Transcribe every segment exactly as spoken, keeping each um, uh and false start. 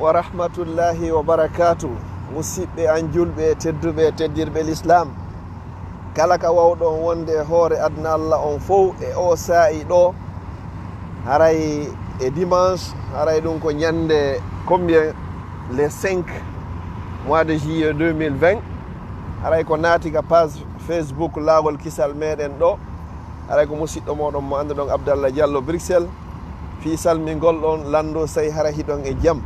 Wa rahmatullahi wa barakatuh. Musidɓe an julɓe tedduɓe, teddirɓe l'islam, kala ka wawɗon wonde e hoore aduna Allah on fow e o saa'i ɗo, haray e dimanche, haray ɗum ko ñande combien? Le cinq mois de juillet deux mille vingt. Haray ko naati ka page Facebook Laawol Kisal meɗen ɗo. Haray ko musiɗɗo moɗon mo annduɗon, Abdallah Diallo Bruxelles. Fii salmingol ɗon, lanndo sey hara hiɗon e jam.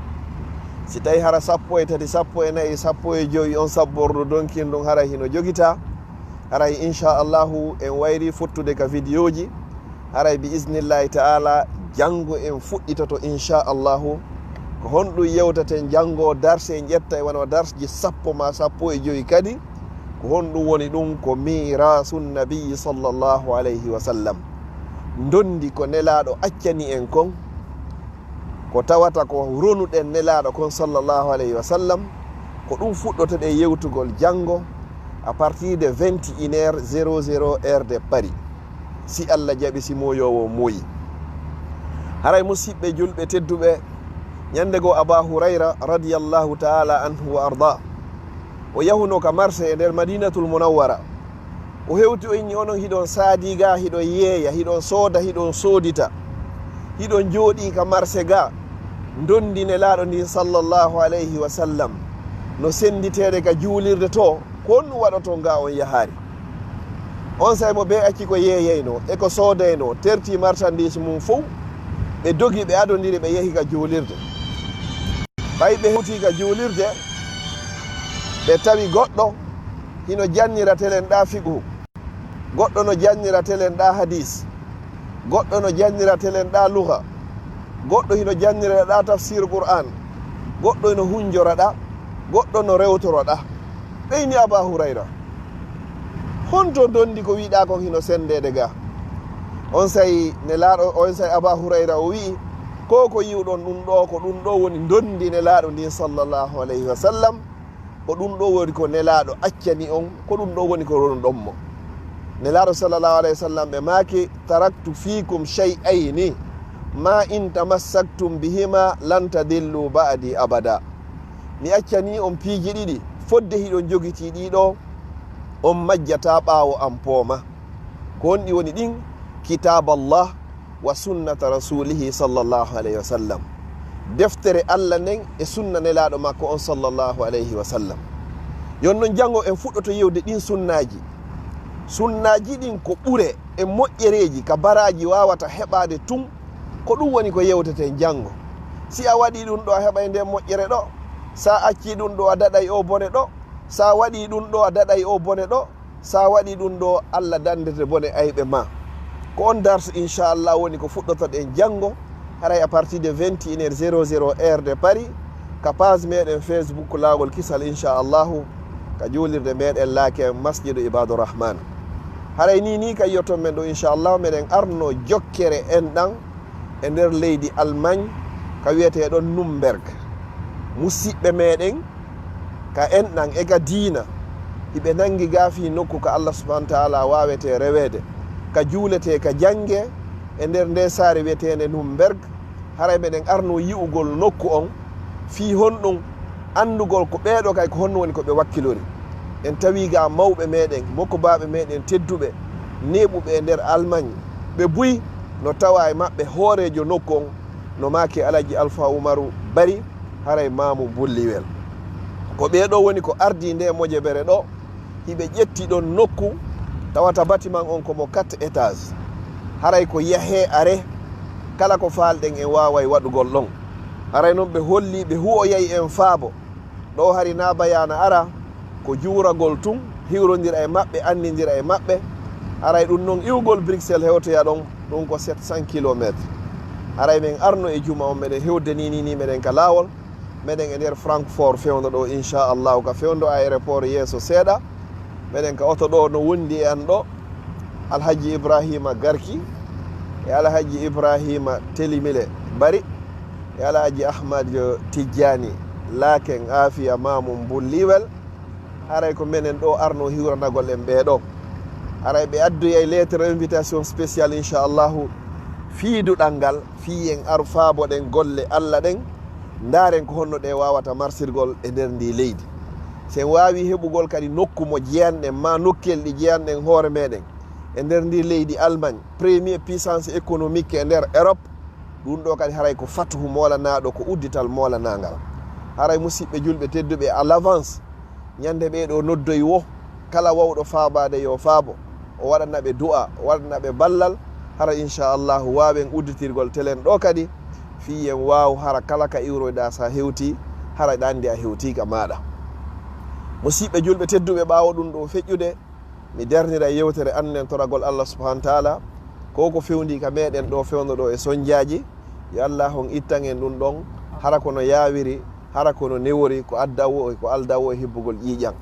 Si tawi hara sappo e tati, sappo e nayi, sappo e jowi, on sabbordu donkin ɗum haray hino jogita. Haray inchallahu en wayri fottude ka vidéoji. Haray bi isnillahi ta'ala, janngo en fuɗɗitoto inchallahu. Ko honɗum yewtaten janngo? Darse en ƴetta e wano darsji sappo ma sappo e jowi kadi. Ko honɗum woni ɗum? Ko mirasu nabiyi sallallahu alayhi wa sallam. Ndondi ko Nelaaɗo accani en kon, ko tawata ko ronuɗen Nelaaɗo kon sallallahu alayhi wa sallam, ko ɗum fuɗɗotoɗen yewtugol janngo à partir de vingt et une heures zéro zéro heure de Paris, si Allah jaɓi, si mooyoowo mooyi. Haray musiɓɓe julɓe tedduɓe, ñande goo Aba Hurayra radiyallahu ta'ala anhu wa arda, o yahuno ka marché e nder Madinatul Munawwara. O hewti, o inni, onon hiɗon saadi ga, hiɗon yeeya, hiɗon sooda, hiɗon soodita, hiɗon jooɗii ka marché ga, ndondi Nelaaɗo ndin sallallahu alayhi wa sallam no sennditeede ka juulirde to, ko honɗum waɗoton ga on yahaali? Onsay mo ɓe acci ko yeeyaynoo e ko soodaynoo, terti marchandise mum fow, ɓe dogi, ɓe adondiri, ɓe yahi ka juulirde. Ɓay ɓe hewtii ka juulirde, ɓe tawi goɗɗo hino jannira telen ɗa fiqhu, goɗɗo no jannira telen ɗa hadis, goɗɗo no jannira telen ɗa lugha, goɗɗo hino jannira ɗa tafsir Qur'an, goɗɗo hino hunjora ɗa, goɗɗo no rewtoro ɗa. Ɓe inni Aba Hurayra, honto ndondi ko wiɗa kon hino senndeede ga? Onsay Nelaaɗo, onsay Aba Hurayra o wi'i, ko ko yi'uɗon ɗum ɗo, ko ɗum ɗo woni ndondi Nelaaɗo ndin sallallahu alayhi wa sallam. Ko ɗum ɗo woni ko Nelaaɗo accani on, ko ɗum ɗo woni ko ronuɗon mo. Nelaaɗo sallallahu alayhi wa sallam ɓe maaki, taraktu fiikum shay'ayni ma in tamassaktum bihima lan tadillu ba'di abada. Mi accanii on piiji ɗiɗi, fodde hiɗon jogitii ɗii ɗoo, on majjataa ɓaawo am pooma. Ko honɗi woni ɗin? Kitaaballah wa sunnata rasulihi sallallahu alayhi wa sallam. Deftere Allah nden e sunna Nelaaɗo makko on sallallahu alayhi wa sallam. Yon non janngo en fuɗɗoto yewde ɗin sunnaaji. Sunnaaji ɗin ko ɓure e moƴƴereeji ka baraaji waawata heɓaade tun, ko ɗum woni ko yewteten janngo. Si a waɗii ɗum ɗo, a heɓay nde moƴƴere ɗo. Sa accii ɗum ɗo, a daɗay o bone ɗo. Sa waɗii ɗum ɗo, a daɗay o bone ɗo. Sa waɗii ɗum ɗo, Allah dandete bone ayɓe ma. Ko on darsu, inchallah, woni ko fuɗɗotoɗen janngo, haray à partir de vingt et une heures zéro zéro heure de Paris, ka page meɗen Facebook Laawol Kisal, inchallahu, ka juulirde meɗen Laken Masjidu Ibadu Rahman. Haray ni, ni ka yi'oton men ɗo, inchallah, meɗen arno jokkere enɗan e nder leydi Allemagne, ka wi'eteɗon Nuremberg. Musiɓɓe meɗen ka enɗan e ka diina, hiɓe nangi ga fii nokku ka Allah subhanahu wa ta'ala waawete reweede, ka juulete, ka jannge e nder nde saare wi'eteende Nuremberg. Haray meɗen arno yi'ugol nokku on, fii honɗum, anndugol ko ɓee ɗoo kay ko honno woni ko ɓe wakkilori. En tawi ga mawɓe meɗen, mokobaaɓe meɗen tedduɓe, neeɓuɓe e nder Allemagne, ɓe buy no tawa e maɓɓe hooreejo nokku on, no maaki Alhaji Alfa Umaru Bari, haray Maamu Bulliwel. Ko ɓee ɗoo woni ko ardii nde mojobere ɗo, hiɓe ƴetti ɗon nokku, tawata bâtiment on ko mo quatre étages. Haray ko yahee aree, kala ko faalɗen en waaway waɗugol ɗon. Haray non ɓe holli, ɓe huwoyay en faabo. Ɗo hari na bayaana ara, ko juuragol tun, hiwrondira e maɓɓe, anndindira e maɓɓe. Haray ɗum non iwgol Bruxelles hewtoya ɗon, ɗum ko sept cents kilomètres. Haray men arno e juma on, meɗen hewde ni, ni, ni meɗen ka laawol. Meɗen e nder Francfort fewndo ɗo, inchallahu, ka fewndo aéroport yeeso seeɗa. Meɗen ka oto ɗo no wondi e an ɗo, Alhaji Ibrahima Garki e Alhaji Ibrahima Telimile Bari e Alhaji Ahmad Tijjani Laken Afiya Mamum Bulliwel. Haray ko menen ɗo arno hiwranagol en ɓee ɗo. Haray ɓe addoyay lettre invitation spéciale, inchallahu, fii duɗal ngal, fii en ar faaboɗen golle Allah ɗen. Ndaaren ko honno ɗe waawata marsirgol e nder ndi leydi. Si en waawii heɓugol kadi nokku mo jeyanɗen, maa nokkel ɗi jeyanɗen hoore meɗen, e nder ndi leydi Allemagne, premier puissance économique e nder Europe, ɗum ɗo kadi haray ko fatuhu moolanaaɗo, ko uddital moolanangal. Haray, musiɓɓe julɓe tedduɓe, à l'avance, ñande ɓee ɗo noddoyi wo, kala wawɗo faabaade yo faabo, o waɗana ɓe du'a, o waɗana ɓe ballal, hara inchallahu waawen udditirgol telen ɗo kadi, fii en waaw hara kala ka iwroyɗaa, so a hewtii, hara ɗa anndi a hewtii ka maaɗa. Musiɓɓe julɓe tedduɓe, ɓaawo ɗum ɗo feƴƴude, mi darnira yewtere an nden toragol Allah subhanahu wa taala, ko ko fewndi ka meɗen ɗo fewndo ɗo e sonjaaji, yo Allah on ittan en ɗum ɗon, hara kono yaawiri, hara kono newori, ko adda wo, ko alda wo e hibbugol ƴiiƴan.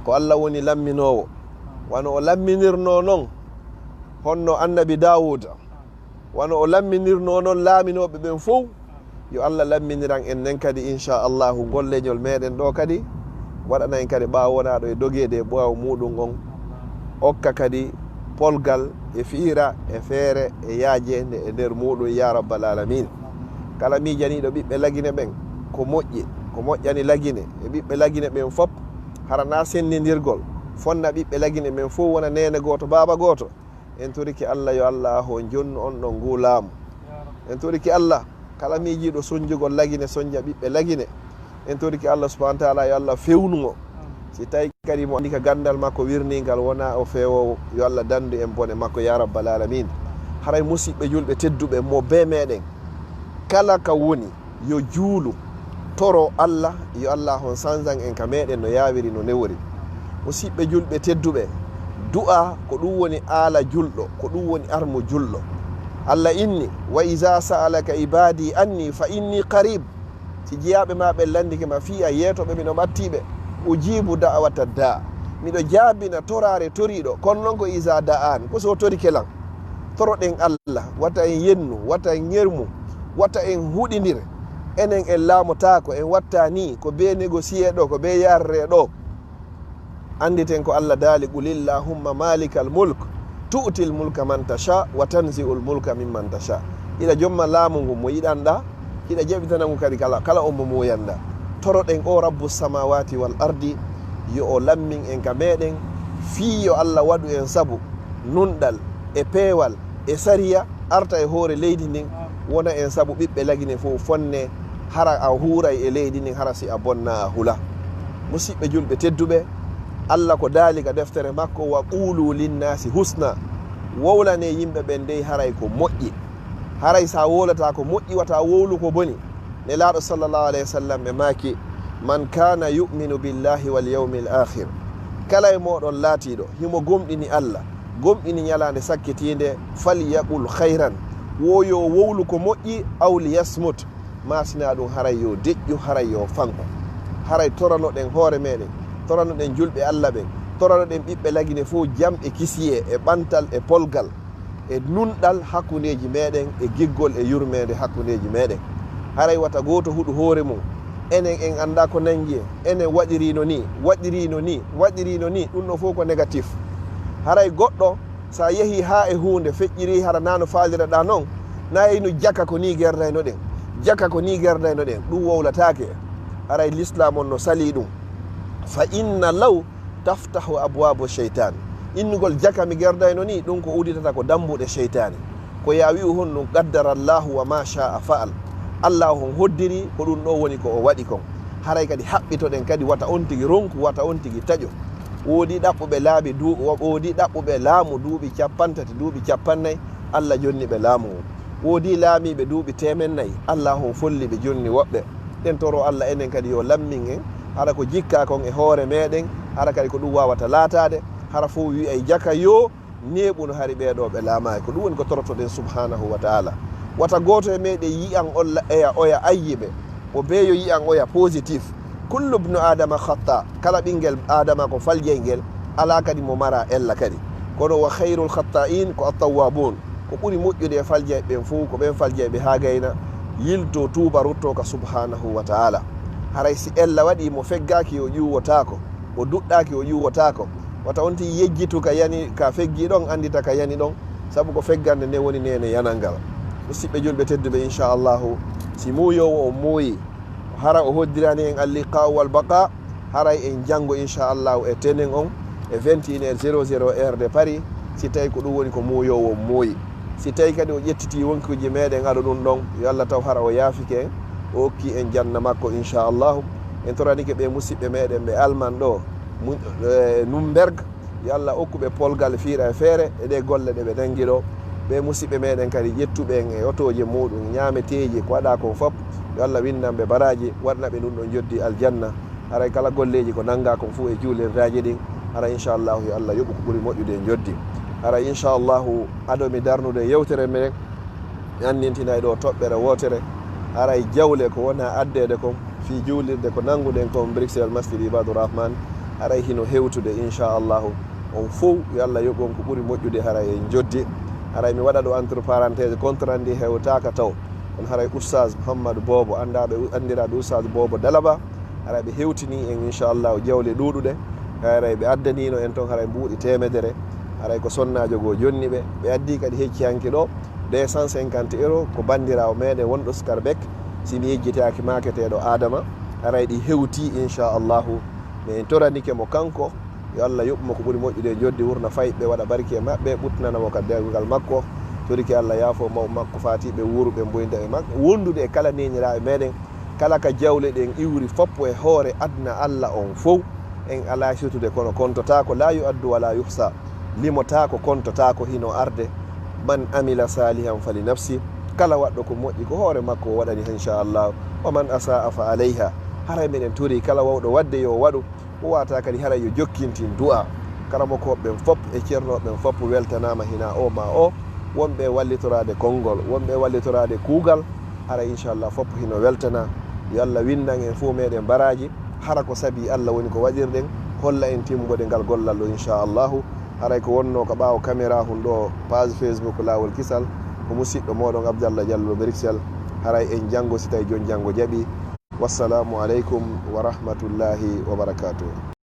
Ko Allah woni lamminoowo. Wano o lamminirnoo non, honno annabi Daawuda, wano o lamminirnoo non laaminooɓe ɓen fow, yo Allah lamminiran en nen kadi, inchallahu, ngol leñol meɗen ɗo kadi, waɗana en kadi ɓaawo wonaaɗo e dogeede e ɓaawo muɗum on, okka kadi polgal e fiira e feere e yaajeende e nder muɗum, ya rabbal alamin. Kala miijaniiɗo ɓiɓɓe Lagine ɓen ko moƴƴi, ko moƴƴani Lagine e ɓiɓɓe Lagine ɓen fop, hara na senndindirgol fonna ɓiɓɓe Lagine ɓen fow wona neene gooto, baaba gooto. En torike Allah, yo Allah ahon jonnu on ɗon nguu laamu. En torike Allah, kala miijiiɗo sonjugol Lagine, sonja ɓiɓɓe Lagine, en torike Allah subhanahu wa taala, yo Allah fewnu mo. Si tawi kadi mo anndi ka ganndal makko wirningal wona o feewoowo, yo Allah danndu en bone makko, ya rabbal alamin. Haray, musiɓɓe julɓe tedduɓe, mo bee meɗen kala ka woni, yo juulu, toro Allah, yo Allah on sanzan en ka meɗen no yaawiri, no newori. Musiɓɓe julɓe tedduɓe, du'a ko ɗum woni aala julɗo, ko ɗum woni armu julɗo. Allah inni, "Wa iza sa'alaka ibadi anni fa inni qarib." Si jiyaaɓe ma ɓen lanndike ma fii a yeetooɓe, mino ɓattiiɓe. "Ujibu da'wata da." Miɗo jaabina toraare toriiɗo, kono non ko iza da'an, ko so torike lan. Toroɗen Allah, wata en yennu, wata en ŋermu, wata en huɗindir. Enen en laamotaako, en watta ni, ko bee négocier ɗo, ko bee yarre ɗo. Annditen ko Allah daali, "Qul illahumma malikal mulk, tu'til mulka man tasha, wa tanzi'ul mulka mimman tasha." Hiɗa jomma laamu ngu mo yiɗanɗa, hiɗa jaɓitana ngu kadi kala, kala on mo muuyanɗa. Toroɗen o Rabbu samawati wal ardi, yo o lammin en ka meɗen, fii yo Allah waɗu en sabu nunɗal e peewal e sariya arta e hoore leydi ndin, wona en sabu ɓiɓɓe Lagine fof fonne, hara a huuray e leydi ndin, hara si a bonna a hula. Musiɓɓe julɓe tedduɓe, Allah ko daali ka deftere makko, "Wa qulu linnasi husna." Wowlane yimɓe ɓen dey haray ko moƴƴi. Haray sa wowlata ko moƴƴi, wata wowlu ko boni. Nelaaɗo sallallahu alayhi wa sallam ɓe maaki, "Man kana yu'minu billahi wal yawmil akhir." Kala e moɗon laatiiɗo himo gomɗini Allah, gomɗini ñalaande sakkitiinde, "falyaqul khayran." Wo yo wowlu ko moƴƴi, "aw liyasmut." Maa sinaa ɗum, haray yo deƴƴu, haray yo fanku. Haray toranoɗen hoore meɗen, toranoɗen julɓe Allah ɓen, toranoɗen ɓiɓɓe Lagine fof jam e kisiyee e ɓantal e polgal e nunɗal hakkundeeji meɗen, e giggol e yurmeende hakkundeeji meɗen. Haray wata gooto huɗu hoore mum. Enen en anndaa ko nangi en. Enen waɗirino ni, waɗirino ni, waɗirino ni. Ɗum ɗo fof ko négatif. Haray goɗɗo, sa yehi haa e huunde feƴƴiri, hara na no faaliraɗaa non, na yehi no jaka ko ni gerdaynoɗen. Jaka ko ni gerdaynoɗen. Ɗum wowlataake. Haray Lislaam on no salii ɗum. Fa inna law taftahu abwaabu sheytaan. Innugol jaka mi gerdayno ni, ɗum ko uditata ko dambuɗe seytaane. Ko ya wi'u honɗum, qaddara Allahu wa ma sha'a fa'al. Allah on hoddiri, ko ɗum ɗo woni ko o waɗi kon. Haray kadi haɓɓitoɗen kadi, wata on tigi ronku, wata on tigi taƴo. Woodi ɗaɓɓuɓe laabi du-, wo-, woodi ɗaɓɓuɓe laamu duuɓi cappanɗe tati, duuɓi cappannayi, Allah jonni ɓe laamu ngun. Woodi laamiiɓe duuɓi teemen nayi, Allah on folli ɓe jonni woɓɓe. Ɗen toro Allah enen kadi yo lammin en, hara ko jikka kon e hoore meɗen, hara kadi ko ɗum wawata laataade, hara fof wi'ay jaka yo neeɓu no hari ɓee ɗo ɓe laamaay. Ko ɗum woni ko torotoɗen subhanahu wa ta'ala. Wata gooto e meɗen yi'an olla-, oya, oya ayyibe, o beeyo yi'an oya positif. Kullu ibnu Adama khata, kala ɓinngel Adama ko faljayngel, alaa kadi mo mara ella kadi. Kono wa khayrul khata'in ko at-tawwabun. Ko ɓuri moƴƴude e faljayɓe ɓen fof, ko ɓen faljayɓe haa gayna yilto tuuba, rutto ka subhanahu wa ta'ala. Haray si ella waɗi mo feggaaki, o ƴuwotaako, o duɗɗaaki, o ƴuwotaako. Wata on tigi yejjitu ka yani, ka feggi ɗon, anndita ka yani ɗon, sabu ko feggande nden woni neene yanal ngal. Musiɓɓe julɓe tedduɓe, inchallahu, si muuyoowo on muuyi, Hara o hoddirani en alliqa wal baqa. Haray en janngo inchallahu e tenen on e vingt et une heures zéro zéro heure de Paris, si tawi ko ɗum woni ko muuyoowo muuyi. Si tawi kadi o ƴettiti wonkuuji meɗen ado ɗum ɗon, yo Allah taw hara o yaafike en, o okki en janna makko inchallahu. En toranike ɓe musiɓɓe meɗen ɓe Alman ɗo, mu- eh, Nunberg. Yo Allah okku ɓe polgal fiira e feere e ɗe golle ɗe ɓe nangi ɗo. Ɓe musiɓɓe meɗen kadi ƴettuɓe en e otooje muɗum, ñaameteeji, ko waɗa kon fop, yo Allah windan ɓe baraaji, waɗana ɓe ɗum ɗon joddi aljanna. Haray kala golleeji ko nanga kon fuu e juulirdaji ɗin, hara inchallahu yo Allah yoɓu ko ɓuri moƴƴude e joddi. Hara inchallahu ado mi darnude yewtere men, mi anndintinay ɗo toɓɓere wootere. Haray jawle ko wona addeede kon fii juulirde ko nannguɗen kon Bruxelles, Masjid Ibadur Rahman, haray hino hewtude inchallahu. On fow yo Allah yoɓu on ko ɓuri moƴƴude, haray en joddi. Haray mi waɗa ɗo entre parenthèse, contrat ndi hewtaaka taw. On haray Oustaz Mouhammad Bobo, anndaɓe, anndiraaɓe Oustaz Bobo Dalaba, haray ɓe hewtini en inchallahu jawle ɗuuɗuɗe. Haray ɓe addanino en ton haray mbuuɗi teemedere. Haray ko sonnaajo goo jonni ɓe. Ɓe addi kadi hecci hanki ɗo deux cent cinquante euros ko banndiraawo meɗen wonɗo Scarbeck, si mi yejjitaaki maaketeeɗo Adama. Haray ɗi hewti inchallahu. Mais en toranike mo kanko, yo Allah yoɓu mo ko ɓuri moƴƴude e joddi, wurna fayɓe, waɗa barki e maɓɓe, ɓutnana mo ka dewgal makko. Torike Allah yaafo mawɓe makko, faatiɓe, wuuruɓe, mboynda e makko, wondude e kala neeniraaɓe meɗen, kala ka jawle ɗen iwri foppo e hoore aduna Allah on fow. En alaa sirtude kono kontotaako, la yu'addu wa la yuhsa. Limotaako, kontotaako, hino arde. Man amila salihan fali nafsi. Kala waɗɗo ko moƴƴi ko hoore makko o waɗani inchallahu. Wa man asa'a fa alayha. Haray meɗen tori kala wawɗo waɗde yo waɗu. O wata kadi haray yo jokkintin du'a. Karamokooɓe ɓen fop e ceernooɓe ɓen fop weltanaama hina o ma o. Wonɓe wallitoraade konngol, wonɓe wallitoraade kuugal, haray inchallah fop hino weltana. Yo Allah windan en fof meɗen baraaji. Hara ko sabi Allah woni ko waɗirɗen, holla en timmude ngal gollal ɗo inchallahu. Haray ko wonno ka ɓaawo caméra hun ɗo page Facebook Laawol Kisal, ko musiɗɗo moɗon Abdallah Diallo Bruxelles. Haray en janngo si tawi jon janngo jaɓi. Wassalamu aleykum wa rahmatullahi wa barakatuh.